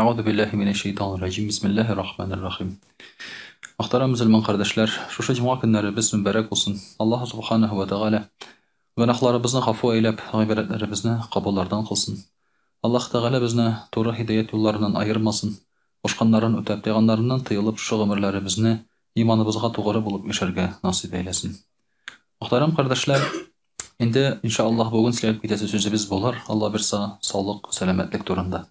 Әгъузу биллаһи минәш шәйтанир раҗим. Бисмиллаһир рахманир рахим. Мөхтәрәм мөселман кардәшләр, шушы җомга көннәребез мөбарәк булсын. Аллаһу субханаһу ва тәгалә гөнаһларыбызны гафу әйләп, гыйбадәтләребезне кабуллардан кылсын. Аллаһ Тәгалә безне туры һидаять юлларыннан аермасын. Кушканнарын үтәп, тыйганнарыннан тыелып, шушы гомерләребезне иманыбызга тугры булып яшәргә насыйп әйләсен. Мөхтәрәм кардәшләр, инде иншаллаһ бүген сөйләп китәсе сүзебез булыр, Алла бирса, саулык, сәламәтлек турында.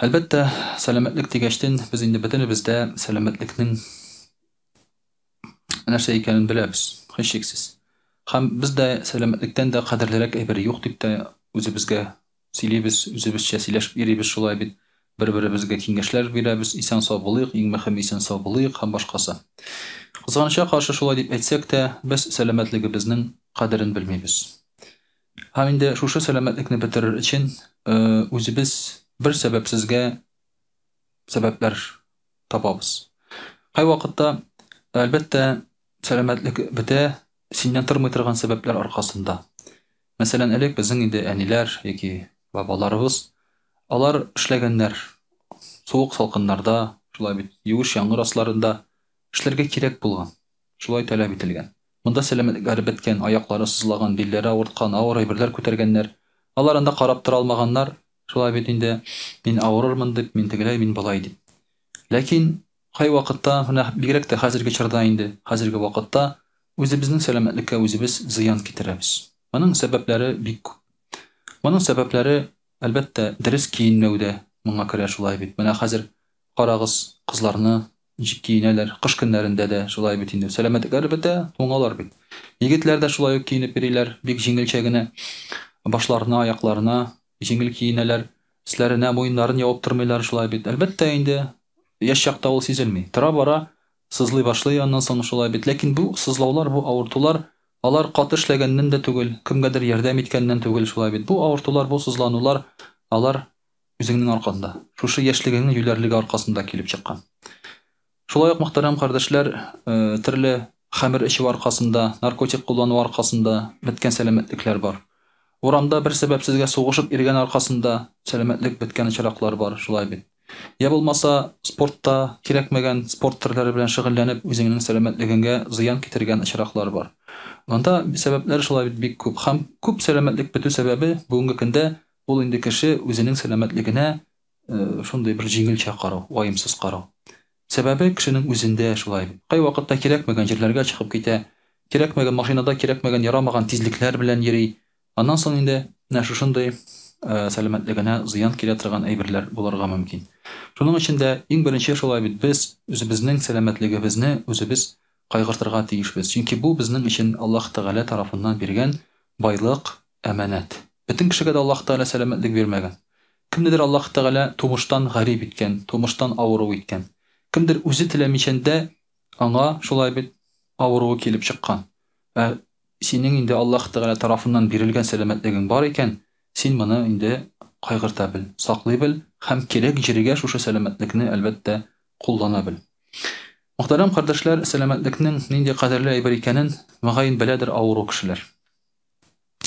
Әлбәттә, сәламәтлек дигәчтен, без инде бөтенебез дә сәламәтлекнең нәрсә икәнен беләбез, һичшиксез. Һәм без дә сәламәтлектән дә кадерлерәк әйбер юк дип тә үзебезгә Сөйлибез, үзебезчә сөйләшеп йөрибез шулай бит. Бер-беребезгә киңәшләр бирәбез, исән-сау булыйк, иң мөһиме исән-сау булыйк һәм башкасы. Кызганычка каршы, шулай дип әйтсәк тә, без сәламәтлегебезнең кадерен белмибез. Һәм инде шушы сәламәтлекне бетерер өчен үзебез бер сәбәпсезгә сәбәпләр табабыз. Кайвакытта, әлбәттә, сәламәтлек бетә синнән тормый торган сәбәпләр аркасында. Мәсәлән, элек безнең инде әниләр яки бабаларыбыз, алар эшләгәннәр суык салкыннарда, шулай бит, юеш яңгыр асларында эшләргә кирәк булган, шулай таләп ителгән. Монда сәламәтлекләре беткән, аяклары сызлаган, билләре авырткан, авыр әйберләр күтәргәннәр. Алар анда карап тора алмаганнар, шулай бит инде, мин авырырмын дип, мин тегеләй, мин болай дип. Ләкин кайвакытта, менә бигрәк тә хәзерге чорда инде, хәзерге вакытта үзебезнең сәламәтлеккә үзебез зыян китерәбез. Моның сәбәпләре бик күп. Моның сәбәпләре, әлбәттә, дөрес киенмәү дә моңа керә шулай бит. Менә хәзер карагыз, кызларны ничек киенәләр, кыш көннәрендә дә шулай бит инде. Сәламәтлекләре бетә, туңалар бит. Егетләр дә шулай ук киенеп йөриләр, бик җиңелчә генә. Башларына, аякларына җиңел киенәләр. Өсләренә, муеннарын ябып тормыйлар, шулай бит. Әлбәттә инде, яшь чакта ул сизелми. Тора-бара сызлый башлый аннан соң, шулай бит. Ләкин бу сызлаулар, бу авыртулар, алар каты эшләгәннән дә түгел, кемгәдер ярдәм иткәннән түгел, шулай бит. Бу авыртулар, бу сызланулар, алар үзеңнең арканда, шушы яшьлегеңнең юләрлеге аркасында килеп чыккан. Шулай ук, мөхтәрәм кардәшләр, төрле хәмер эчү аркасында, наркотик куллану аркасында беткән сәламәтлекләр бар. Урамда бер сәбәпсезгә сугышып йөргән аркасында сәламәтлек беткән очраклар бар, шулай бит. Я булмаса, спортта кирәкмәгән спорт төрләре белән шөгыльләнеп, үзеңнең сәламәтлегеңгә зыян китергән очраклар бар. Монда сәбәпләр шулай бит бик күп. Һәм күп сәламәтлек бетү сәбәбе бүгенге көндә ул инде кеше үзенең сәламәтлегенә шундый бер җиңелчә карау, ваемсыз карау. Сәбәбе кешенең үзендә шулай бит. Кайвакытта кирәкмәгән җирләргә чыгып китә, кирәкмәгән машинада кирәкмәгән ярамаган тизлекләр белән йөри. Аннан соң инде менә шушындый сәламәтлегенә зыян килә торган әйберләр булырга мөмкин. Шуның өчен дә иң беренче шулай бит без үзебезнең сәламәтлегебезне үзебез кайгыртырга тиешбез. Чөнки бу безнең өчен Аллаһ Тәгалә тарафыннан биргән байлык, әманәт. Бөтен кешегә дә Аллаһ Тәгалә сәламәтлек бирмәгән. Кемнедер Аллаһ Тәгалә тумыштан гарип иткән, тумыштан авыру иткән. Кемдер үзе теләмичән дә аңа шулай бит авыруы килеп чыккан. Ә синең инде Аллаһ Тәгалә тарафыннан бирелгән сәламәтлегең бар икән, син моны инде кайгырта бел, саклый бел һәм кирәк җиргә шушы сәламәтлекне, әлбәттә, куллана бел. Мөхтәрәм кардәшләр, сәламәтлекнең нинди кадерле әйбер икәнен, мөгаен, беләдер авыру кешеләр.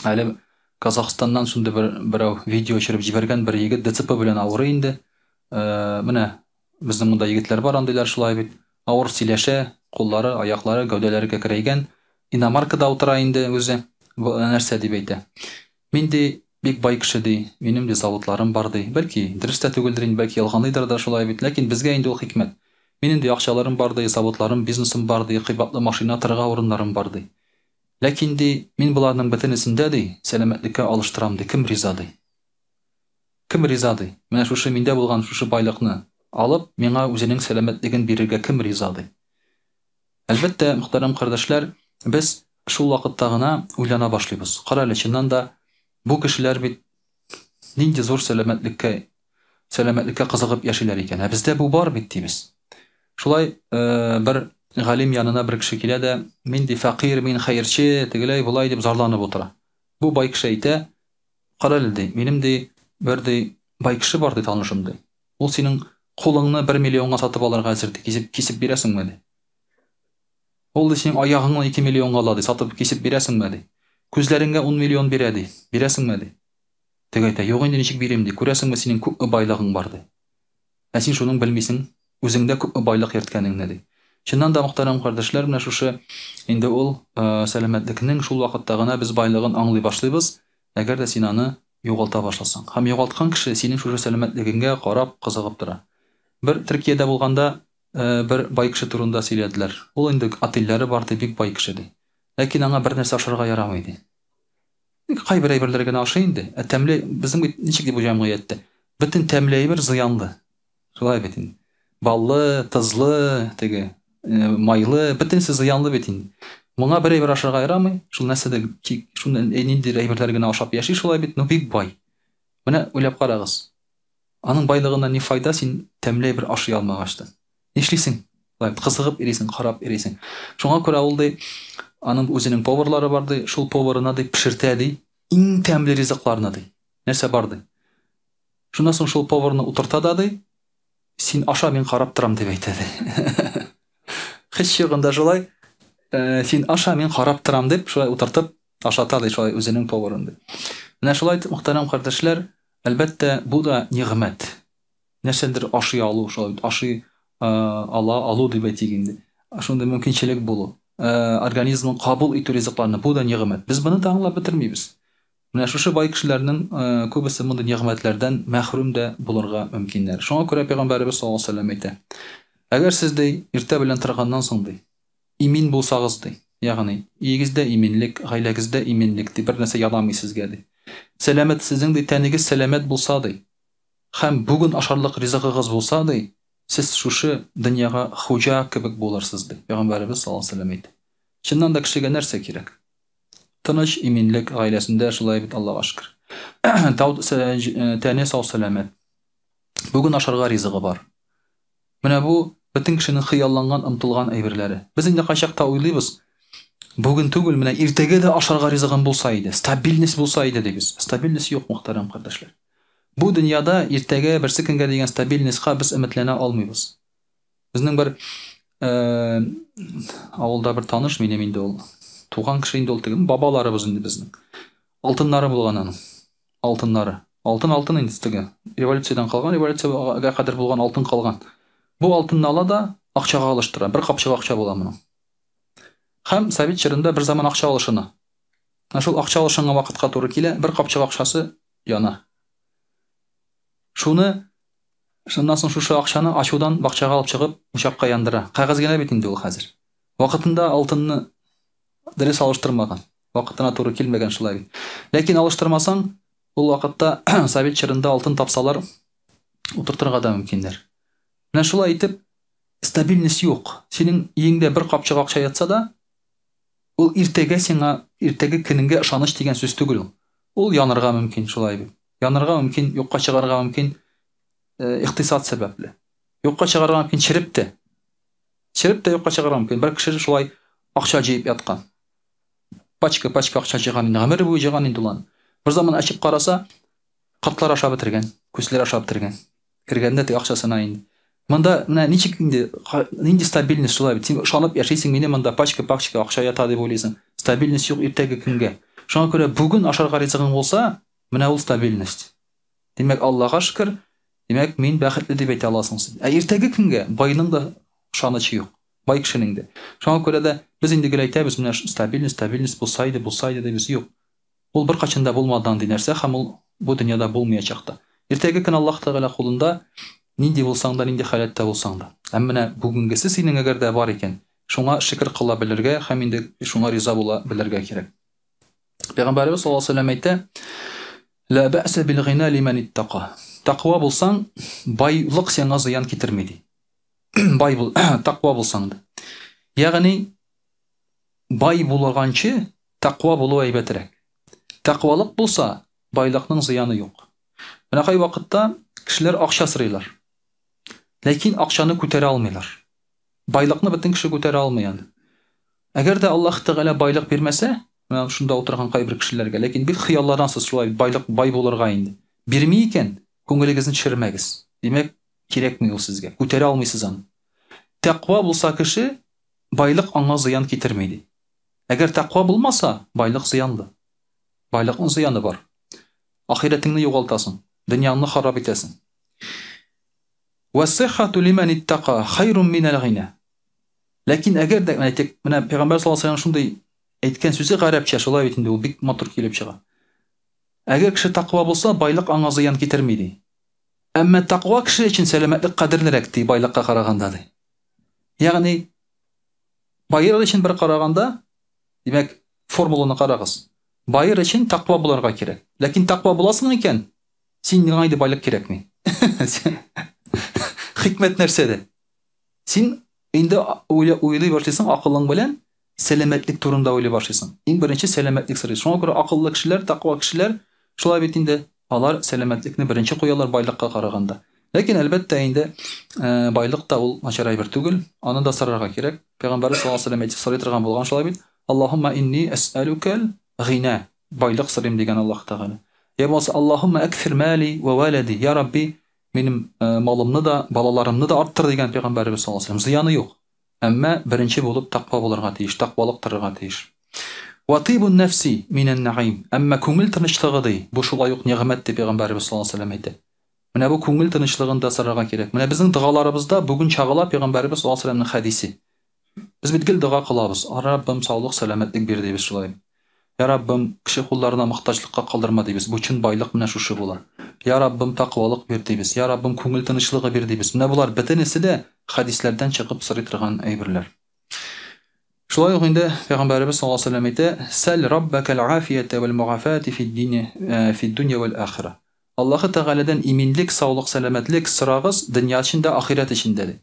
Әле Казахстаннан шундый бер берәү видео төшереп җибәргән, бер егет ДЦП белән авырый инде. Менә безнең монда егетләр бар андыйлар шулай бит. Авыр сөйләшә, куллары, аяклары, гәүдәләре кәкрәйгән. Иномаркада утыра инде үзе. Бу нәрсә дип әйтә? Мин ди бик бай кеше ди, минем ди заводларым бар ди. Бәлки дөрес тә түгелдер инде, бәлки ялганлыйдыр да шулай бит. Ләкин безгә инде ул хикмәт. Минем ди акчаларым бар ди, заводларым, бизнесым бар ди, кыйбатлы машина торырга урыннарым бар ди. Ләкин, ди, мин боларның бөтенесен дә, ди, сәламәтлеккә алыштырам, ди, кем риза, ди? Кем риза, ди? Менә шушы миндә булган шушы байлыкны алып, миңа үзенең сәламәтлеген бирергә кем риза, ди? Әлбәттә, мөхтәрәм кардәшләр, без шул вакытта гына уйлана башлыйбыз. Кара әле, чыннан да, бу кешеләр бит нинди зур сәламәтлеккә сәламәтлеккә кызыгып яшиләр икән. Ә бездә бу бар бит, дибез. Шулай бер галим янына бер кеше килә дә, мин ди фәкыйрь, мин хәерче, тегеләй болай дип зарланып утыра. Бу бай кеше әйтә, кара әле ди, минем ди бер ди бай кеше бар ди танышым ди. Ул синең кулыңны бер миллионга сатып алырга әзер ди, кисеп, кисеп бирәсеңме ди. Ул ди синең аягыңны 2 миллионга ала ди, сатып кисеп бирәсеңме ди. Күзләреңгә 10 миллион бирә ди, бирәсеңме ди. Теге әйтә, юк инде ничек бирим ди, күрәсеңме синең күпме байлыгың бар ди. Ә син шуның белмисең, үзеңдә күпме байлык йөрткәнеңне, ди. Чыннан да, мөхтәрәм кардәшләр, менә шушы инде ул сәламәтлекнең шул вакытта гына без байлыгын аңлый башлыйбыз, әгәр дә син аны югалта башласаң. Һәм югалткан кеше синең шушы сәламәтлегеңгә карап, кызыгып тора. Бер Төркиядә булганда бер бай кеше турында сөйләделәр. Ул инде отельләре бар ди, бик бай кеше ди. Ләкин аңа бер нәрсә ашарга ярамый ди. Кайбер әйберләр генә ашый инде. Ә тәмле, безнең бит ничек ди бу җәмгыятьтә? Бөтен тәмле әйбер зыянлы. Шулай бит инде. Баллы, тозлы, теге, майлы, бөтенесе зыянлы бит инде. Моңа бер әйбер ашарга ярамый. Шул нәрсәдә шуны ниндидер әйберләр генә ашап яши шулай бит, ну бик бай. Менә уйлап карагыз. Аның байлыгыннан ни файда, син тәмле әйбер ашый алмагач та. Нишлисең? Болай кызыгып йөрисең, карап йөрисең. Шуңа күрә ул ди, аның үзенең поварлары бар ди, шул поварына ди пешертә ди, иң тәмле ризыкларны ди. Нәрсә бар ди. Шуннан соң шул поварны утырта да ди, син аша, мин карап торам дип әйтә ди. Һич югында шулай, син аша, мин карап торам дип, шулай утыртып ашата ди шулай үзенең поварын ди. Менә шулай итеп, мөхтәрәм кардәшләр, әлбәттә, бу да нигъмәт. Нәрсәдер ашый алу, шулай бит, ашый ала алу дип әйтик инде. Шундый мөмкинчелек булу, организмның кабул итү ризыкларны, бу да нигъмәт. Без моны да аңлап бетермибез. Менә шушы бай кешеләрнең күбесе мондый нигъмәтләрдән мәхрүм дә булырга мөмкиннәр. Шуңа күрә Пәйгамбәребез саллаллаһу алейһи ва сәлләм әйтә: Әгәр сез, ди, иртә белән торганнан соң, ди, имин булсагыз, ди, ягъни өегездә иминлек, гаиләгездә иминлек, ди, бер нәрсә янамый сезгә, ди. Сәламәт, сезнең, ди, тәнегез сәламәт булса, ди, Һәм бүген ашарлык ризыгыгыз булса, ди, сез шушы дөньяга хуҗа кебек булырсыз, ди, Пәйгамбәребез саллаллаһу алейһи ва сәлләм әйтте. Чыннан да кешегә нәрсә кирәк? Тыныч, иминлек, гаиләсендә шулай бит, Аллага шөкер. Тау, тәне сау-сәламәт. Бүген ашарга ризыгы бар. Менә бу бөтен кешенең хыялланган, омтылган әйберләре. Без инде кайчакта уйлыйбыз, бүген түгел, менә иртәгә дә ашарга ризыгым булса иде, стабильность булса иде дибез. Стабильность юк, мөхтәрәм кардәшләр. Бу дөньяда иртәгә, берсе көнгә дигән стабильностька без өметләнә алмыйбыз. Безнең бер авылда бер таныш минем инде ул. Туган кеше инде ул теге, бабаларыбыз инде безнең. Алтыннары булган аның. Алтыннары. Алтын алтын инде теге. Революциядән калган, революциягә кадәр булган алтын калган. Бу алтынны ала да акчага алыштыра. Бер капчык акча була моның. Һәм совет чорында бер заман акча алышына. Ә шул акча алышынган вакытка туры килә, бер капчык акчасы яна. Шуны шуннан соң шушы акчаны ачудан бакчага алып чыгып, учакка яндыра. Кәгазь генә бит инде ул хәзер. Вакытында алтынны дөрес алыштырмаган. Вакытына туры килмәгән шулай бит. Ләкин алыштырмасаң, ул вакытта совет чорында алтын тапсалар, утыртырга да мөмкиннәр. Менә шулай итеп, стабильность юк. Синең өеңдә бер капчык акча ятса да, ул иртәгә сиңа, иртәге көнеңгә ышаныч дигән сүз түгел ул. Ул янырга мөмкин шулай бит. Янырга мөмкин, юкка чыгарга мөмкин, икътисад сәбәпле. Юкка чыгарга мөмкин череп тә. Череп тә юкка чыгарга мөмкин. Бер кеше шулай акча җыеп яткан. Пачка-пачка акча җыйган инде, гомере буе җыйган инде ул аны. Бер заман ачып караса, кортлар ашап бетергән, күселәр ашап бетергән. Кергәндә теге акчасына инде. Монда менә ничек инде, нинди стабильность шулай бит. Син ышанып яшисең, мине монда пачка-пачка акча ята дип уйлыйсың. Стабильность юк иртәге көнгә. Шуңа күрә бүген ашарга ризыгың булса, менә ул стабильность. Димәк, Аллага шөкер, димәк, мин бәхетле дип әйтә аласың син. Ә иртәге көнгә байның да ышанычы юк. Бай кешенең дә. Шуңа күрә дә без инде гел әйтәбез, менә стабильность, стабильность булса иде, булса иде дибез. Юк. Ул беркайчан да булмады андый нәрсә һәм ул бу дөньяда булмаячак та. Иртәге көн Аллаһ Тәгалә кулында, нинди булсаң да, нинди халәттә булсаң да. Ә менә бүгенгесе синең әгәр дә бар икән, шуңа шөкер кыла белергә һәм инде шуңа риза була белергә кирәк. Пәйгамбәребез саллаллаһу алейһи ва сәлләм әйтә, Ла бәсә бил гина лимән иттака. Тәкъва булсаң, байлык сиңа зыян китерми ди. Бай бул, тәкъва булсаң да. Ягъни бай булганчы тәкъва булу әйбәтрәк. Тәкъвалык булса, байлыкның зыяны юк. Менә кай вакытта кешеләр акча сорыйлар. Ләкин акчаны күтәрә алмыйлар. Байлыкны бөтен кеше күтәрә алмый аны. Әгәр дә Аллаһ Тәгалә байлык бирмәсә, менә шунда утырган кайбер кешеләргә, ләкин бик хыялланасыз шулай байлык бай булырга инде. Бирми икән, күңелегезне төшермәгез. Димәк, кирәкми ул сезгә, күтәрә алмыйсыз аны. Тәкъва булса кеше, байлык аңа зыян китерми ди. Әгәр тәкъва булмаса, байлык зыянлы. Байлыкның зыяны бар. Ахирәтеңне югалтасың, дөньяңны харап итәсең. Вассихату лиман иттака хайрун минәл гина. Ләкин әгәр дә, әйтик, менә Пәйгамбәр саллаллаһу алейһи вәсәлләм шундый әйткән сүзе гарәпчә, шулай бит инде ул бик матур килеп чыга. Әгәр кеше таква булса, байлык аңа зыян китерми ди. Әмма таква кеше өчен сәламәтлек кадерлерәк ди, байлыкка караганда ди. Ягъни баер өчен бер караганда, димәк, формуланы карагыз. Баер өчен таква булырга кирәк. Ләкин таква буласың икән, син миңа инде байлык кирәкми. Хикмәт нәрсәдә? Син инде уйлый башлыйсың акылың белән, сәламәтлек турында уйлый башлыйсың. Иң беренче сәламәтлек сорый. Шуңа күрә акыллы кешеләр, таква кешеләр шулай бит инде, алар сәламәтлекне беренче куялар байлыкка караганда. Ләкин әлбәттә инде э, байлык та ул начар әйбер түгел, аны да сорарга кирәк. Пәйгамбәрбез саллаллаһу алейһи ва сәлләм әйтеп сорый торган булган шулай бит. Аллаһумма инни әсәлүкәл гина. Байлык сорыйм дигән Аллаһ Тәгалә. Я булмаса Аллаһумма әкфир мали ва валади. Я Рабби, минем э, малымны да, балаларымны да арттыр дигән пәйгамбәребез саллаллаһу алейһи ва сәлләм. Зыяны юк. Әмма беренче булып таква булырга тиеш, таквалык торырга тиеш. Ва тибун нәфси минән наим. Әмма күңел тынычлыгы ди, бу шулай ук нигъмәт дип пәйгамбәребез саллаллаһу алейһи ва сәлләм әйтә. Менә бу күңел тынычлыгын да сорарга кирәк. Менә безнең догаларыбызда бүген чагыла пәйгамбәребез саллаллаһу алейһи ва сәлләмнең хәдисе. Без бит гел дога кылабыз. Раббым, саулык, сәламәтлек бир дибез шулай. Я Раббым, кеше кулларына мохтаҗлыкка калдырма дибез. Бу чын байлык менә шушы була. Я Раббым, таквалык бир дибез. Я Раббым, күңел тынычлыгы бир дибез. Менә болар бөтенесе дә хәдисләрдән чыгып сорый торган әйберләр. Шулай ук инде Пәйгамбәребез саллаллаһу алейһи ва сәлләм әйтә, Сәл раббакал афията вәл мугафати фид дине, э, фид дөнья вәл ахира. Аллаһы Тәгаләдән иминлек, саулык, сәламәтлек сорагыз дөнья өчен дә, ахирәт өчен дә ди.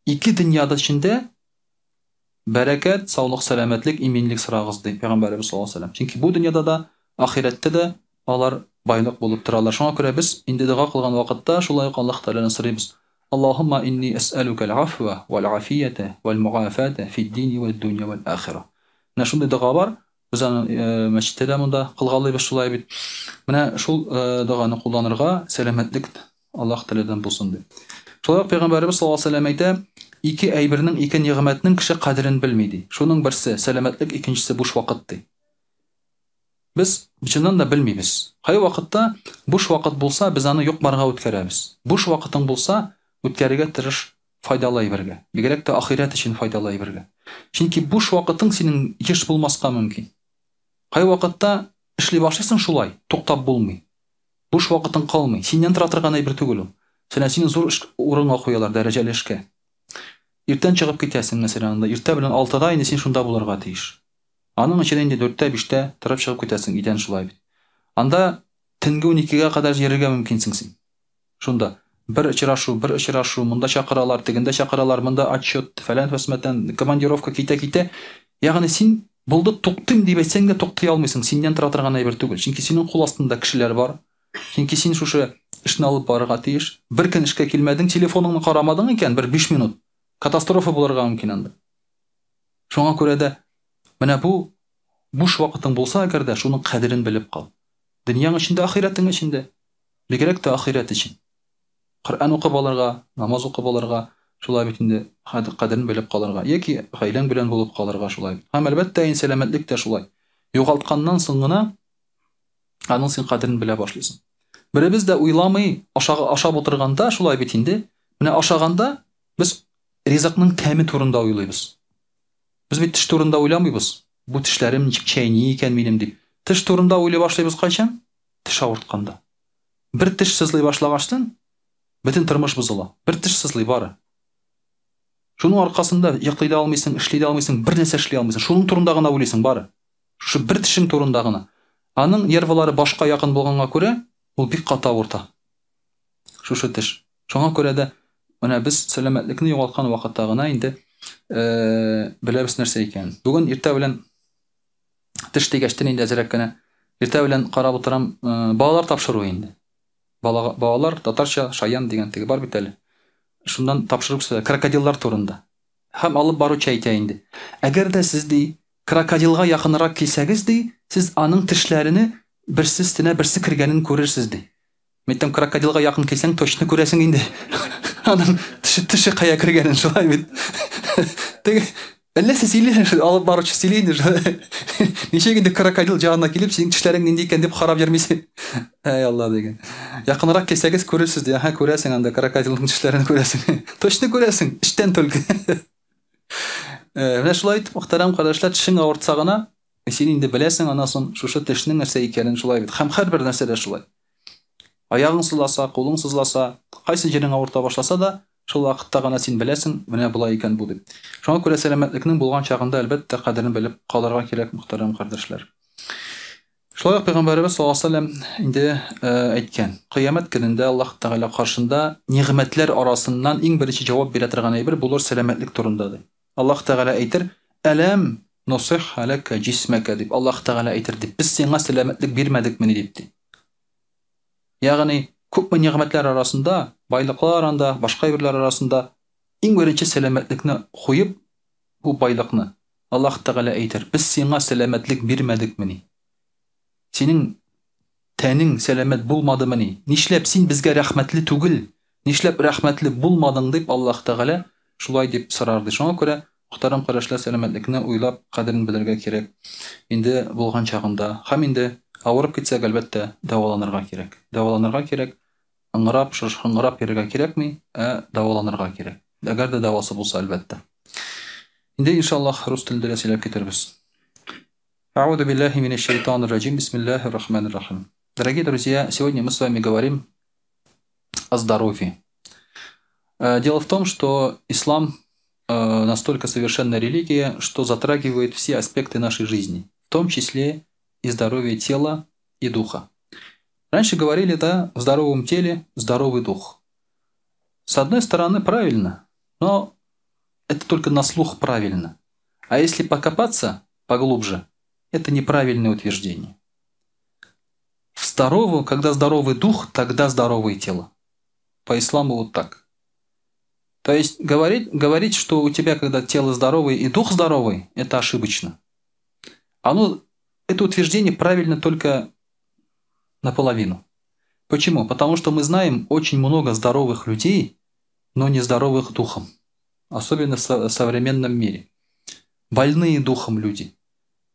Ике дөньяда эчендә бәрәкәт, саулык, сәламәтлек, иминлек сорагыз, ди Пәйгамбәребез саллаллаһу алейһи ва сәлләм. Чөнки бу дөньяда да, ахирәттә дә алар байлык булып торалар. Шуңа күрә без инде дога кылган вакытта шулай ук Аллаһ Тәгаләдән сорыйбыз. Аллаһумма инни әсәлүкәл афва вәл афията вәл мугафата фид дини вәд дөнья вәл ахира. Менә шундый дога бар. Без аны э, мәчеттә дә монда кылгалыйбыз шулай бит. Менә шул э, доганы кулланырга сәламәтлек Аллаһ Тәгаләдән булсын дип. Шулай ук Пәйгамбәребез саллаллаһу алейһи ва сәлләм әйтә, ике әйбернең, ике нигъмәтнең кеше кадерен белми ди. Шуның берсе сәламәтлек, икенчесе буш вакыт ди. Без чыннан да белмибез. Кай вакытта буш вакыт булса, без аны юк-барга үткәрәбез. Буш вакытың булса, үткәрергә тырыш файдалы әйбергә. Бигрәк тә ахирәт өчен файдалы әйбергә. Чөнки буш вакытың синең еш булмаска мөмкин. Кай вакытта эшли башлыйсың шулай, туктап булмый. Буш вакытың калмый. Синнән тора торган әйбер түгел ул. Мәсәлән, сине зур эш урынга куялар, дәрәҗәле эшкә. Иртән чыгып китәсең, мәсәлән, анда иртә белән алтыда инде син шунда булырга тиеш. Аның өчен инде дүрттә, биштә торып чыгып китәсең өйдән шулай бит. Анда төнге уникегә кадәр йөрергә мөмкинсең син. Шунда бер очрашу, бер очрашу, монда чакыралар, тегендә чакыралар, монда отчет, фәлән фәсмәтән, командировка китә-китә. Ягъни син булды туктыйм дип әйтсәң дә туктый алмыйсың, синнән тора торган әйбер түгел. Чөнки синең кул астында кешеләр бар. Чөнки син шушы эшне алып барырга тиеш. Бер көн эшкә килмәдең, телефоныңны карамадың икән, бер 5 минут катастрофа булырга мөмкин анда. Шуңа күрә дә менә бу буш вакытың булса әгәр дә, шуның кадерен белеп кал. Дөньяң өчен дә, ахирәтең өчен дә. Бигрәк тә ахирәт өчен. Коръән укып алырга, намаз укып алырга, шулай бит инде кадерен белеп калырга яки гаиләң белән булып калырга шулай бит. Һәм әлбәттә инде сәламәтлек тә шулай. Югалтканнан соң гына аның син кадерен белә башлыйсың. Беребез дә уйламый, ашага ашап утырганда шулай бит инде. Менә ашаганда без ризыкның тәме турында уйлыйбыз. Без бит теш турында уйламыйбыз. Бу тешләрем ничек чәйни икән минем дип. Теш турында уйлый башлыйбыз кайчан? Теш авыртканда. Бер теш сызлый башлагачтын, бөтен тормыш бозыла. Бер теш сызлый бары. Шуның аркасында йоклый да алмыйсың, эшли дә алмыйсың, бер нәрсә эшли алмыйсың. Шуның турында гына уйлыйсың бары. Шушы бер тешең турында гына. Аның нервылары башка якын булганга күрә, ул бик каты авырта. Шушы теш. Шуңа күрә дә менә без сәламәтлекне югалткан вакытта гына инде э, беләбез нәрсә икәнен. Бүген иртә белән Теш дигәчтен инде әзрәк кенә. Иртә белән карап утырам, э, балалар тапшыруы инде. Бала, балалар татарча шаян дигән теге бар бит әле. Шуннан тапшыру күрсәтә, крокодиллар турында. Һәм алып баручы әйтә инде. Әгәр дә сез ди, крокодилга якынрак килсәгез ди, сез аның тешләрене берсе өстенә берсе кергәнен күрерсез ди. Мин әйтәм, крокодилга якын килсәң, точно күрәсең инде. Аның теше, теше кая кергәнен шулай бит. Теге Әллә сез сөйлисең, алып баручы сөйли инде. Ничек инде крокодил җанына килеп, синең тешләрең нинди икән дип карап йөрмисең. Әй Алла диген. Якынрак килсәгез күрерсез ди. Аһа, күрәсең анда крокодилның тешләрен күрәсең. Точно күрәсең, эчтән только. Менә шулай итеп, мөхтәрәм кардәшләр, тешең авыртса гына, син инде беләсең аннан соң шушы тешнең нәрсә икәнен шулай бит. Һәм һәрбер нәрсә дә шулай. Аягың сызласа, кулың сызласа, кайсы җирең авырта башласа да, шул вакытта гына син беләсең, менә болай икән бу дип. Шуңа күрә сәламәтлекнең булган чагында, әлбәттә, кадерен белеп калырга кирәк, мөхтәрәм кардәшләр. Шулай ук Пәйгамбәребез саллаллаһу алейһи ва инде әйткән, Кыямәт көнендә Аллаһ Тәгалә каршында нигъмәтләр арасыннан иң беренче җавап бирә торган әйбер булыр сәламәтлек турында ди. Аллаһ Тәгалә әйтер, Әләм нусихха ләкә җисмәкә дип, Аллаһ Тәгалә әйтер дип, без сиңа сәламәтлек бирмәдекмени дип ди. Ягъни, күпме нигъмәтләр арасында, байлыклар анда, башка әйберләр арасында иң беренче сәламәтлекне куеп, бу байлыкны Аллаһ Тәгалә әйтер, без сиңа сәламәтлек бирмәдекмени? Синең тәнең сәламәт булмадымыни? Нишләп син безгә рәхмәтле түгел? Нишләп рәхмәтле булмадың? дип Аллаһ Тәгалә шулай дип сорар, ди. Шуңа күрә, мөхтәрәм кардәшләр, сәламәтлекне уйлап, кадерен белергә кирәк. Инде булган чагында һәм инде авырып китсәк, әлбәттә, дәваланырга кирәк. Дәваланырга кирәк. Ыңгырап, шыңгырап йөрергә кирәкми, ә дәваланырга кирәк. Әгәр дә дәвасы булса, әлбәттә. Инде, иншаллаһ, рус телендә дә сөйләп китербез. А'уду биллахи минәш шайтанир раҗим. Бисмиллахир рахманир рахим. Дорогие друзья, сегодня мы с вами говорим о здоровье. Дело в том, что ислам настолько совершенная религия, что затрагивает все аспекты нашей жизни, в том числе и здоровье тела и духа. Раньше говорили, да, в здоровом теле здоровый дух. С одной стороны, правильно, но это только на слух правильно. А если покопаться поглубже, это неправильное утверждение. В здоровом, когда здоровый дух, тогда здоровое тело. По исламу вот так. То есть говорить, что у тебя, когда тело здоровое и дух здоровый, это ошибочно. Это утверждение правильно только наполовину. Почему? Потому что мы знаем очень много здоровых людей, но не здоровых духом. Особенно в современном мире. Больные духом люди,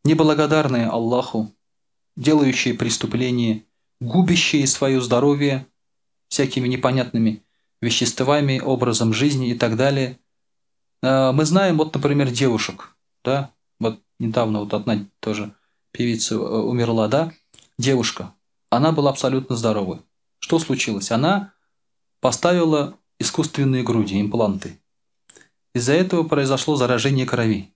неблагодарные Аллаху, делающие преступления, губящие свое здоровье всякими непонятными веществами, образом жизни и так далее. Мы знаем, вот, например, девушек, да, вот недавно вот одна тоже певица умерла, да, девушка, она была абсолютно здоровой. Что случилось? Она поставила искусственные груди, импланты. Из-за этого произошло заражение крови.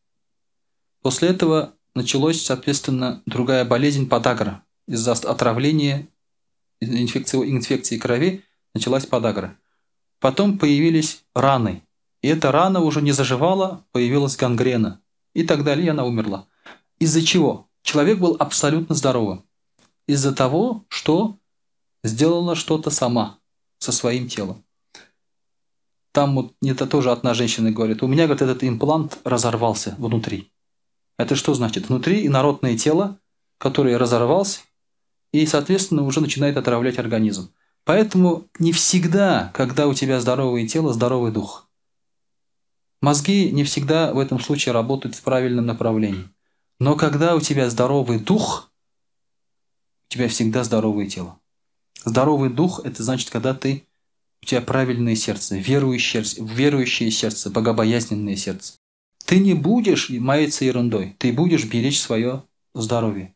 После этого началась, соответственно, другая болезнь подагра. Из-за отравления инфекции крови началась подагра. Потом появились раны. И эта рана уже не заживала, появилась гангрена. И так далее, и она умерла. Из-за чего? Человек был абсолютно здоровым. Из-за того, что сделала что-то сама со своим телом. Там вот это тоже одна женщина говорит, у меня, говорит, этот имплант разорвался внутри. Это что значит? Внутри инородное тело, которое разорвалось, и, соответственно, уже начинает отравлять организм. Поэтому не всегда, когда у тебя здоровое тело, здоровый дух. Мозги не всегда в этом случае работают в правильном направлении. Но когда у тебя здоровый дух, у тебя всегда здоровое тело. Здоровый дух – это значит, когда у тебя правильное сердце, верующее сердце, богобоязненное сердце. Ты не будешь маяться ерундой, ты будешь беречь свое здоровье.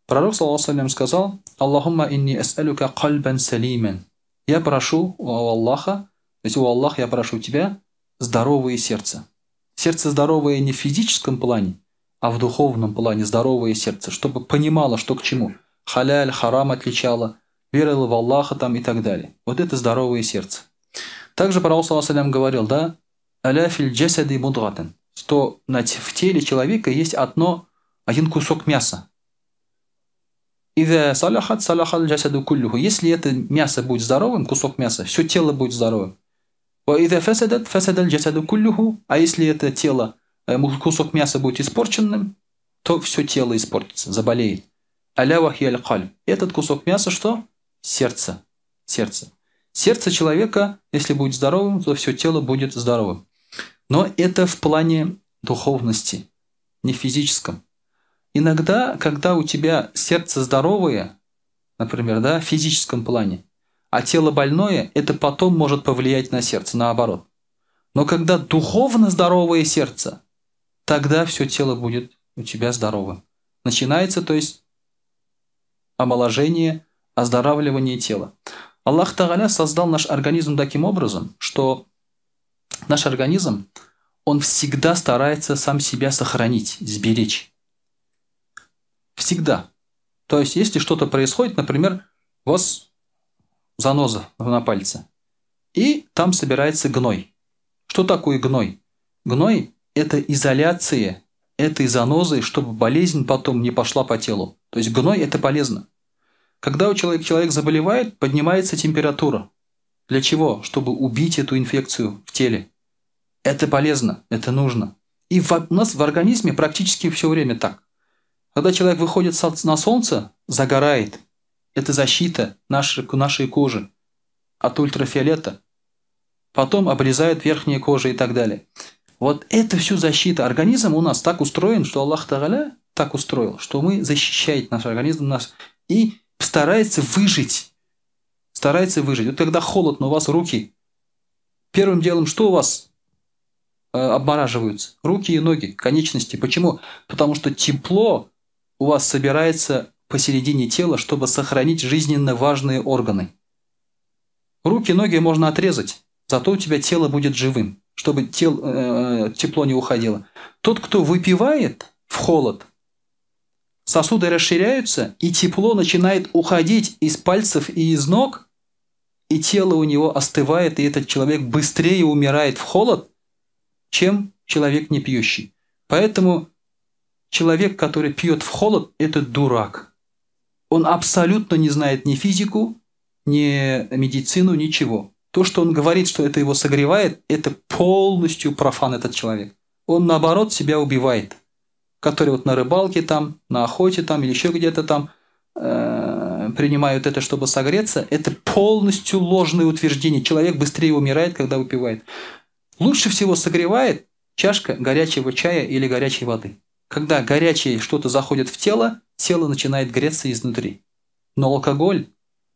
Пророк, саллаллаху алейхи ва саллям, сказал: «Аллахумма инни ас'алюка кальбан салиман». Я прошу у Аллаха, то есть у Аллаха я прошу тебя здоровое сердце. Сердце здоровое не в физическом плане, а в духовном плане здоровое сердце, чтобы понимало, что к чему. Халяль, харам отличало, верило в Аллаха там и так далее. Вот это здоровое сердце. Также пророк, саллаллаху алейхи ва саллям, говорил, да, «Аля фил джасади мудгатан», что в теле человека есть один кусок мяса. «Иза салахат салахал джасаду куллюху». Если это мясо будет здоровым, кусок мяса, все тело будет здоровым. «Ва иза фасадат фасадал джасаду куллюху». А если это тело, кусок мяса будет испорченным, то все тело испортится, заболеет. «Аля вахи аль кальб». Этот кусок мяса что? Сердце. Сердце. Сердце человека, если будет здоровым, то все тело будет здоровым. Но это в плане духовности, не в физическом. Иногда, когда у тебя сердце здоровое, например, да, в физическом плане, а тело больное, это потом может повлиять на сердце, наоборот. Но когда духовно здоровое сердце, тогда все тело будет у тебя здоровым. Начинается, то есть, омоложение, оздоравливание тела. Аллах Тааля создал наш организм таким образом, что наш организм, он всегда старается сам себя сохранить, сберечь. Всегда. То есть, если что-то происходит, например, у вас заноза на пальце, и там собирается гной. Что такое гной? Гной – это изоляция этой занозы, чтобы болезнь потом не пошла по телу. То есть гной – это полезно. Когда у человека, человек заболевает, поднимается температура. Для чего? Чтобы убить эту инфекцию в теле. Это полезно, это нужно. И у нас в организме практически все время так. Когда человек выходит на солнце, загорает. Это защита нашей кожи от ультрафиолета. Потом обрезают верхние кожи и так далее. Вот это всю защита. Организм у нас так устроен, что Аллах Тааля так устроил, что мы защищает наш организм нас и старается выжить. Старается выжить. Вот когда холодно, у вас руки. Первым делом что у вас обмораживаются? Руки и ноги, конечности. Почему? Потому что тепло у вас собирается посередине тела, чтобы сохранить жизненно важные органы. Руки, ноги можно отрезать, зато у тебя тело будет живым, чтобы тепло не уходило. Тот, кто выпивает в холод, сосуды расширяются, и тепло начинает уходить из пальцев и из ног, и тело у него остывает, и этот человек быстрее умирает в холод, чем человек не пьющий. Поэтому человек, который пьет в холод, это дурак. Он абсолютно не знает ни физику, ни медицину, ничего. То, что он говорит, что это его согревает, это полностью профан этот человек. Он, наоборот, себя убивает. Который вот на рыбалке там, на охоте там или еще где-то там принимают это, чтобы согреться, это полностью ложное утверждение. Человек быстрее умирает, когда выпивает. Лучше всего согревает чашка горячего чая или горячей воды. Когда горячее что-то заходит в тело, тело начинает греться изнутри. Но алкоголь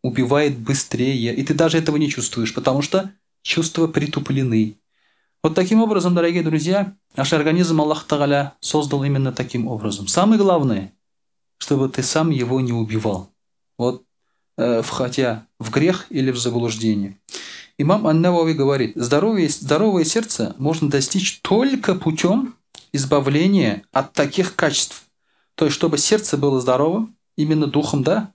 убивает быстрее, и ты даже этого не чувствуешь, потому что чувства притуплены. Вот таким образом, дорогие друзья, наш организм Аллах Тааля создал именно таким образом. Самое главное, чтобы ты сам его не убивал, вот, входя в грех или в заблуждение. Имам Ан-Навави говорит, здоровое сердце можно достичь только путем избавления от таких качеств. То есть, чтобы сердце было здоровым, именно духом, да?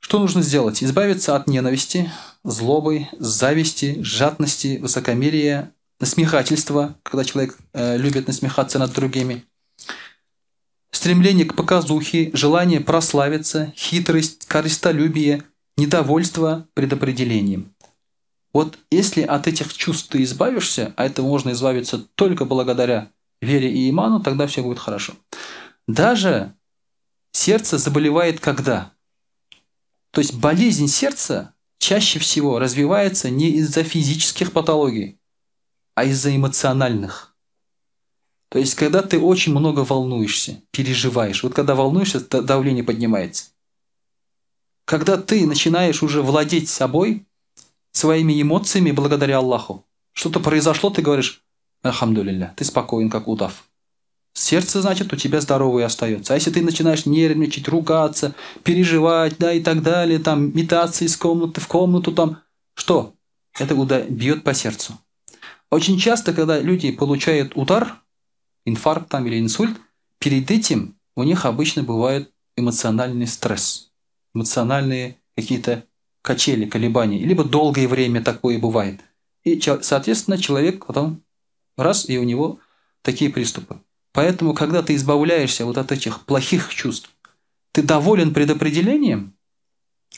Что нужно сделать? Избавиться от ненависти, злобы, зависти, жадности, высокомерия, насмехательства, когда человек любит насмехаться над другими, стремление к показухе, желание прославиться, хитрость, корыстолюбие, недовольство предопределением. Вот если от этих чувств ты избавишься, а этого можно избавиться только благодаря вере и иману, тогда все будет хорошо. Даже сердце заболевает когда? То есть болезнь сердца чаще всего развивается не из-за физических патологий, а из-за эмоциональных. То есть когда ты очень много волнуешься, переживаешь. Вот когда волнуешься, давление поднимается. Когда ты начинаешь уже владеть собой, своими эмоциями благодаря Аллаху, что-то произошло, ты говоришь: «Альхамдулилля», ты спокоен, как удав. Сердце, значит, у тебя здоровое остается. А если ты начинаешь нервничать, ругаться, переживать, да, и так далее, там, метаться из комнаты в комнату, там, что? Это бьет по сердцу. Очень часто, когда люди получают удар, инфаркт там или инсульт, перед этим у них обычно бывает эмоциональный стресс, эмоциональные какие-то качели, колебания, либо долгое время такое бывает. И, соответственно, человек потом раз, и у него такие приступы. Поэтому, когда ты избавляешься вот от этих плохих чувств, ты доволен предопределением,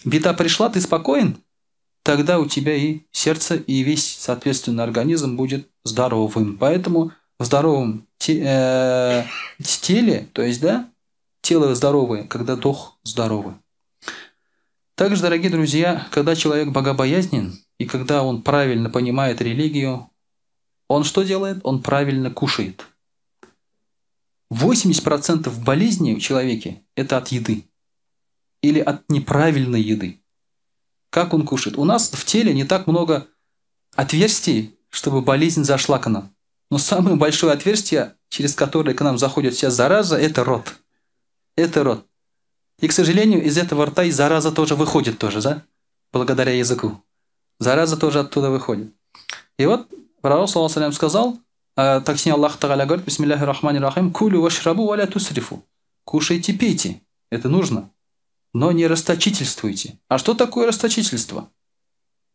беда пришла, ты спокоен, тогда у тебя и сердце, и весь, соответственно, организм будет здоровым. Поэтому в здоровом теле, то есть, да, тело здоровое, когда дух здоровый. Также, дорогие друзья, когда человек богобоязнен, и когда он правильно понимает религию, он что делает? Он правильно кушает. 80% болезней у человека – это от еды. Или от неправильной еды. Как он кушает? У нас в теле не так много отверстий, чтобы болезнь зашла к нам. Но самое большое отверстие, через которое к нам заходит вся зараза, это рот. Это рот. И, к сожалению, из этого рта и зараза тоже выходит тоже, да? Благодаря языку. Зараза тоже оттуда выходит. И вот пророк, саллаллаху алейхи ва саллям, сказал, точнее Аллах Тааля говорит, бисмиллахи рахмани рахим, кулю вашрабу валя тусрифу. Кушайте, пейте, это нужно, но не расточительствуйте. А что такое расточительство?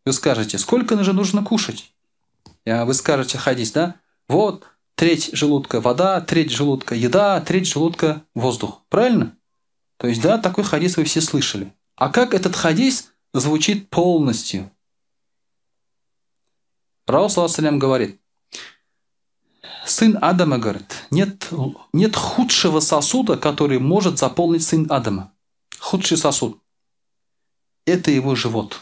Вы скажете, сколько же нужно кушать? Вы скажете хадис, да? Вот, треть желудка вода, треть желудка еда, треть желудка воздух. Правильно? То есть, да, такой хадис вы все слышали. А как этот хадис звучит полностью? Пророк, саллаллаху алейхи ва саллям, говорит, сын Адама, говорит, нет худшего сосуда, который может заполнить сын Адама. Худший сосуд – это его живот.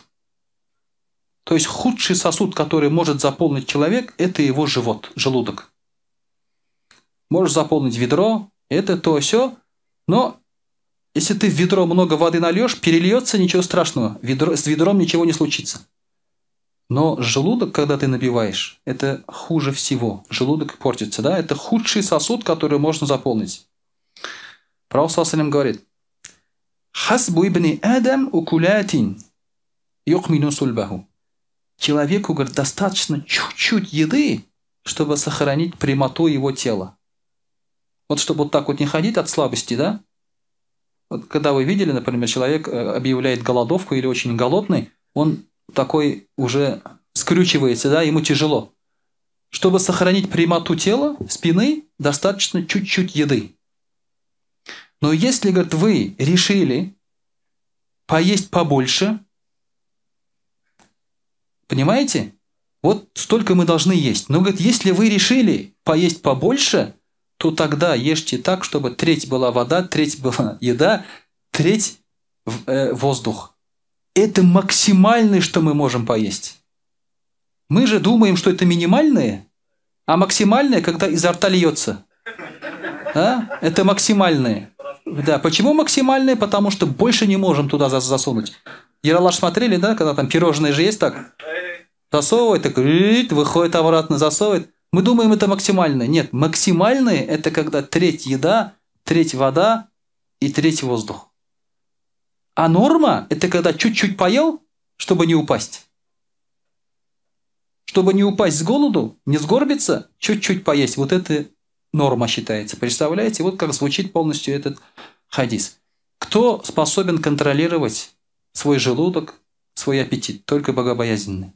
То есть худший сосуд, который может заполнить человек, это его живот, желудок. Можешь заполнить ведро, это то, сё, но если ты в ведро много воды нальешь, перельется, ничего страшного, с ведром ничего не случится. Но желудок, когда ты набиваешь, это хуже всего. Желудок портится, да? Это худший сосуд, который можно заполнить. Пророк саллаллаху алейхи ва саллям говорит: «Хасбу ибни Адам укулятин юкмину сульбаху». Человеку, говорит, достаточно чуть-чуть еды, чтобы сохранить прямоту его тела. Вот чтобы вот так вот не ходить от слабости, да? Вот когда вы видели, например, человек объявляет голодовку или очень голодный, он такой уже скрючивается, да, ему тяжело. Чтобы сохранить прямоту тела, спины, достаточно чуть-чуть еды. Но если, говорит, вы решили поесть побольше, понимаете? Вот столько мы должны есть. Но, говорит, если вы решили поесть побольше, то тогда ешьте так, чтобы треть была вода, треть была еда, треть воздух. Это максимальное, что мы можем поесть. Мы же думаем, что это минимальное, а максимальное, когда изо рта льется. Да? Это максимальное. Да. Почему максимальное? Потому что больше не можем туда засунуть. Ералаш смотрели, да, когда там пирожные же есть так? Засовывает, так, выходит обратно, засовывает. Мы думаем, это максимальное. Нет, максимальное – это когда треть еда, треть вода и треть воздух. А норма – это когда чуть-чуть поел, чтобы не упасть. Чтобы не упасть с голоду, не сгорбиться, чуть-чуть поесть. Вот это норма считается. Представляете? Вот как звучит полностью этот хадис. Кто способен контролировать свой желудок, свой аппетит? Только богобоязненный.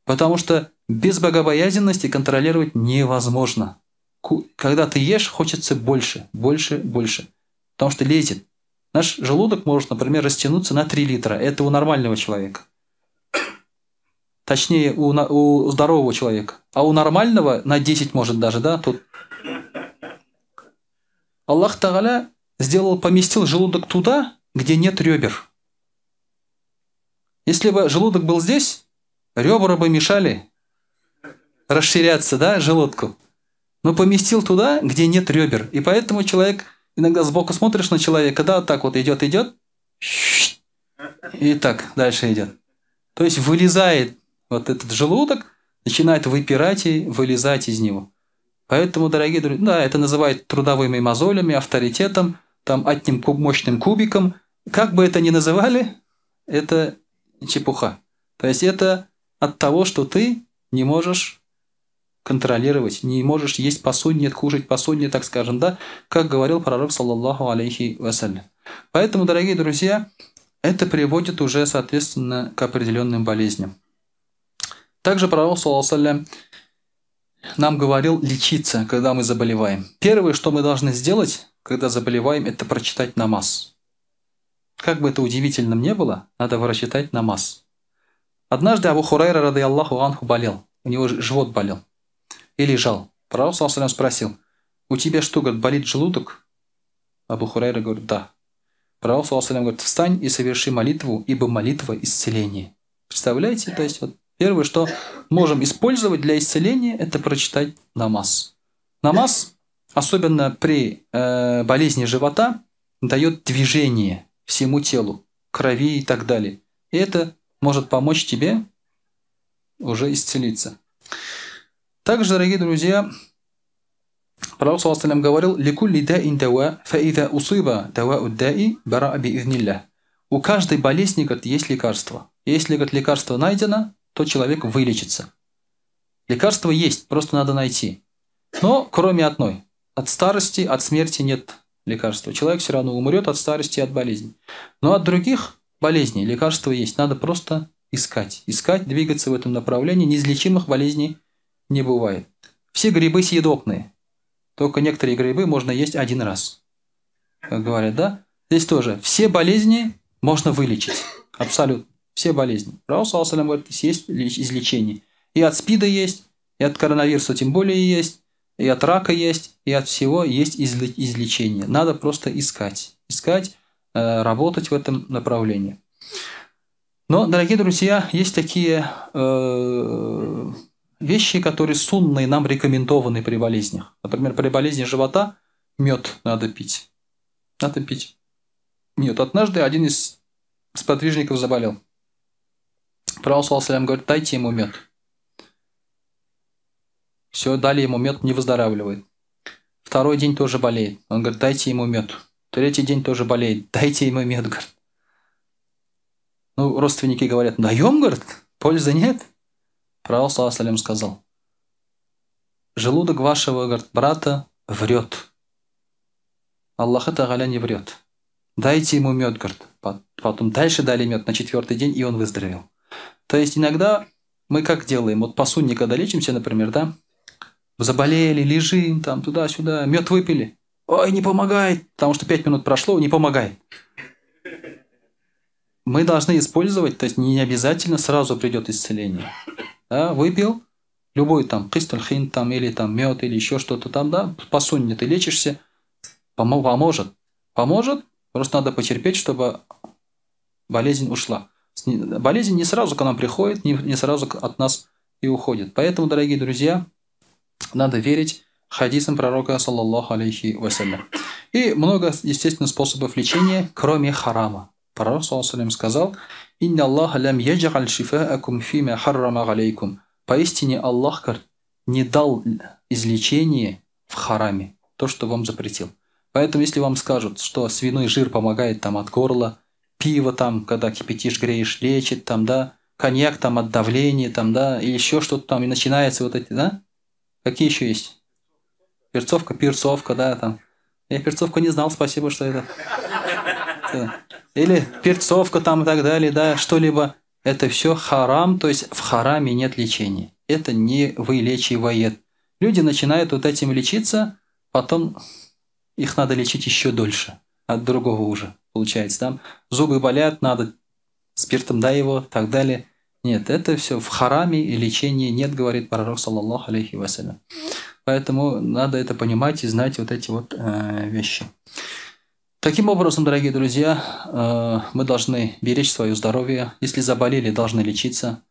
Потому что без богобоязненности контролировать невозможно. Когда ты ешь, хочется больше, больше, больше. Потому что лезет. Наш желудок может, например, растянуться на 3 литра. Это у нормального человека. Точнее, у здорового человека. А у нормального на 10 может даже, да? Тут Аллах Тааля сделал, поместил желудок туда, где нет ребер. Если бы желудок был здесь, ребра бы мешали расширяться, да, желудку. Но поместил туда, где нет ребер. И поэтому человек, иногда сбоку смотришь на человека, да, так вот идет, идет, и так дальше идет. То есть вылезает вот этот желудок, начинает выпирать и вылезать из него. Поэтому, дорогие друзья, да, это называют трудовыми мозолями, авторитетом, там, одним мощным кубиком. Как бы это ни называли, это чепуха. То есть это от того, что ты не можешь контролировать, не можешь есть по сунне, кушать по сунне, так скажем, да, как говорил пророк, саллаллаху алейхи вассалям. Поэтому, дорогие друзья, это приводит уже, соответственно, к определенным болезням. Также пророк, саллаллаху алейхи вассалям, нам говорил лечиться, когда мы заболеваем. Первое, что мы должны сделать, когда заболеваем, это прочитать намаз. Как бы это удивительным ни было, надо прочитать намаз. Однажды Абу Хурайра, радыяллаху анху, болел. У него живот болел. И лежал. Пророк, саллаллаху алейхи ва саллям, спросил: у тебя что, говорит, болит желудок? Абу Хурайра говорит: да. Пророк, саллаллаху алейхи ва саллям, говорит: встань и соверши молитву, ибо молитва исцеление. Представляете? То есть вот первое, что можем использовать для исцеления, это прочитать намаз. Намаз особенно при болезни живота, дает движение всему телу, крови и так далее. И это может помочь тебе уже исцелиться. Также, дорогие друзья, Пророк саллаллаху алейхи ва саллям говорил: «Ликулли даин дава, фа иза усиба давау даи бараа биизниллях». У каждой болезни, говорит, есть лекарство. Если, говорит, лекарство найдено, то человек вылечится. Лекарство есть, просто надо найти. Но кроме одной. От старости, от смерти нет лекарства. Человек все равно умрет от старости и от болезни. Но от других болезней лекарства есть. Надо просто искать. Искать, двигаться в этом направлении. Неизлечимых болезней не бывает. Все грибы съедобные. Только некоторые грибы можно есть один раз. Как говорят, да? Здесь тоже. Все болезни можно вылечить. Абсолютно. Все болезни. Пророк саллаллаху алейхи ва саллям говорит, есть излечение. И от СПИДа есть, и от коронавируса тем более есть, и от рака есть, и от всего есть излечение. Надо просто искать. Искать, работать в этом направлении. Но, дорогие друзья, есть такие вещи, которые сунные нам рекомендованы при болезнях. Например, при болезни живота мед надо пить. Надо пить мед. Однажды один из сподвижников заболел. Пророк саллаллаху алейхи ва саллям говорит: дайте ему мед. Все, дали ему мед, не выздоравливает. Второй день тоже болеет. Он говорит: дайте ему мед. Третий день тоже болеет. Дайте ему мед, говорит. Ну, родственники говорят: даем, говорит, пользы нет. Пророк саллаллаху алейхи ва саллям сказал: желудок вашего, говорит, брата врет. Аллах Тааля не врет. Дайте ему мед, говорит. Потом дальше дали мед на четвертый день, и он выздоровел. То есть иногда мы как делаем? Вот по сунне, когда лечимся, например, да? Заболели, лежим там туда-сюда, мед выпили. Ой, не помогает, потому что 5 минут прошло, не помогает. Мы должны использовать, то есть не обязательно сразу придет исцеление. Да, выпил любой там кистальхин там, или там мед, или еще что-то там, да, по сунне ты лечишься, поможет. Поможет, просто надо потерпеть, чтобы болезнь ушла. Болезнь не сразу к нам приходит, не сразу от нас и уходит. Поэтому, дорогие друзья, надо верить хадисам пророка, саллаллаху алейхи вассалям. И много, естественно, способов лечения, кроме харама. Пророк, саллаллаху алейхи вассалям, сказал: «Инна Аллаха лям яджаль шифаакум фима харрама алейкум». Поистине Аллах, говорит, не дал излечение в хараме, то, что вам запретил. Поэтому, если вам скажут, что свиной жир помогает там от горла, пиво там, когда кипятишь, греешь, лечит там, да, коньяк там от давления там, да, или еще что-то там, и начинается вот эти, да? Какие еще есть? Перцовка, перцовка, да, там. Я перцовку не знал, спасибо, что это. Или перцовка там и так далее, да, что-либо. Это все харам, то есть в хараме нет лечения. Это не вылечивает. Люди начинают вот этим лечиться, потом их надо лечить еще дольше, от другого уже, получается. Там зубы болят, надо спиртом, да, его, так далее. Нет, это все в хараме и лечения нет, говорит пророк, саллаллаху алейхи вассалям. Поэтому надо это понимать и знать вот эти вот вещи. Таким образом, дорогие друзья, мы должны беречь свое здоровье. Если заболели, должны лечиться.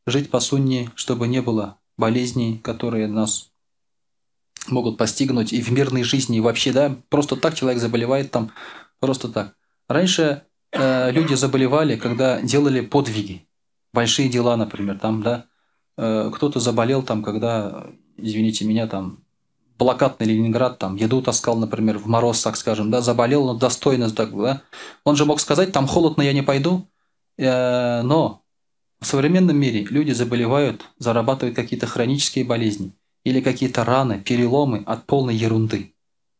Жить по сунне, чтобы не было болезней, которые нас могут постигнуть и в мирной жизни, и вообще, да, просто так человек заболевает там, просто так. Раньше люди заболевали, когда делали подвиги, большие дела, например, там, да, кто-то заболел там, когда, извините меня, там, блокадный Ленинград, там, еду таскал, например, в мороз, так скажем, да, заболел, но достойно, так, да. Он же мог сказать, там холодно, я не пойду, но в современном мире люди заболевают, зарабатывают какие-то хронические болезни или какие-то раны, переломы от полной ерунды.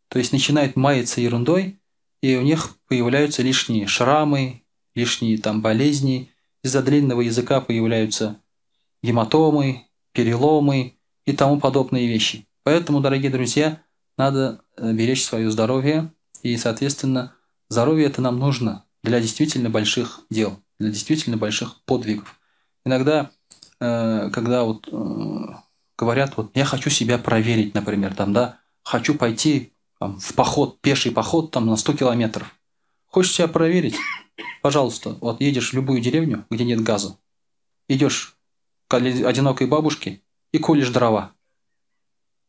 То есть начинают маяться ерундой, и у них появляются лишние шрамы, лишние там болезни, из-за длинного языка появляются гематомы, переломы и тому подобные вещи. Поэтому, дорогие друзья, надо беречь свое здоровье, и, соответственно, здоровье это нам нужно для действительно больших дел, для действительно больших подвигов. Иногда, когда вот говорят, вот я хочу себя проверить, например, там, да, хочу пойти там, в поход, пеший поход там, на 100 километров. Хочешь себя проверить? Пожалуйста, вот едешь в любую деревню, где нет газа, идешь к одинокой бабушке и колешь дрова.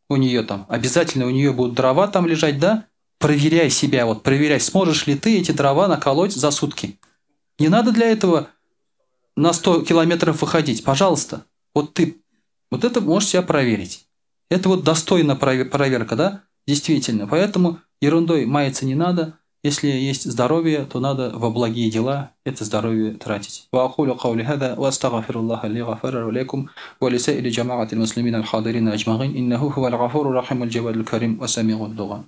У нее там, обязательно у нее будут дрова там лежать, да? Проверяй себя, вот проверяй, сможешь ли ты эти дрова наколоть за сутки. Не надо для этого на 100 километров выходить, пожалуйста. Вот ты вот это можешь себя проверить. Это вот достойна проверка, да? Действительно. Поэтому ерундой маяться не надо. Если есть здоровье, то надо во благие дела это здоровье тратить. وأقول قولي هذا وأستغفر الله لي غفر لكم ولسائر جماعة المسلمين الحاضرين أجمعين إنه هو الغفور الرحيم الجواد الكريم وسميع الدعاء.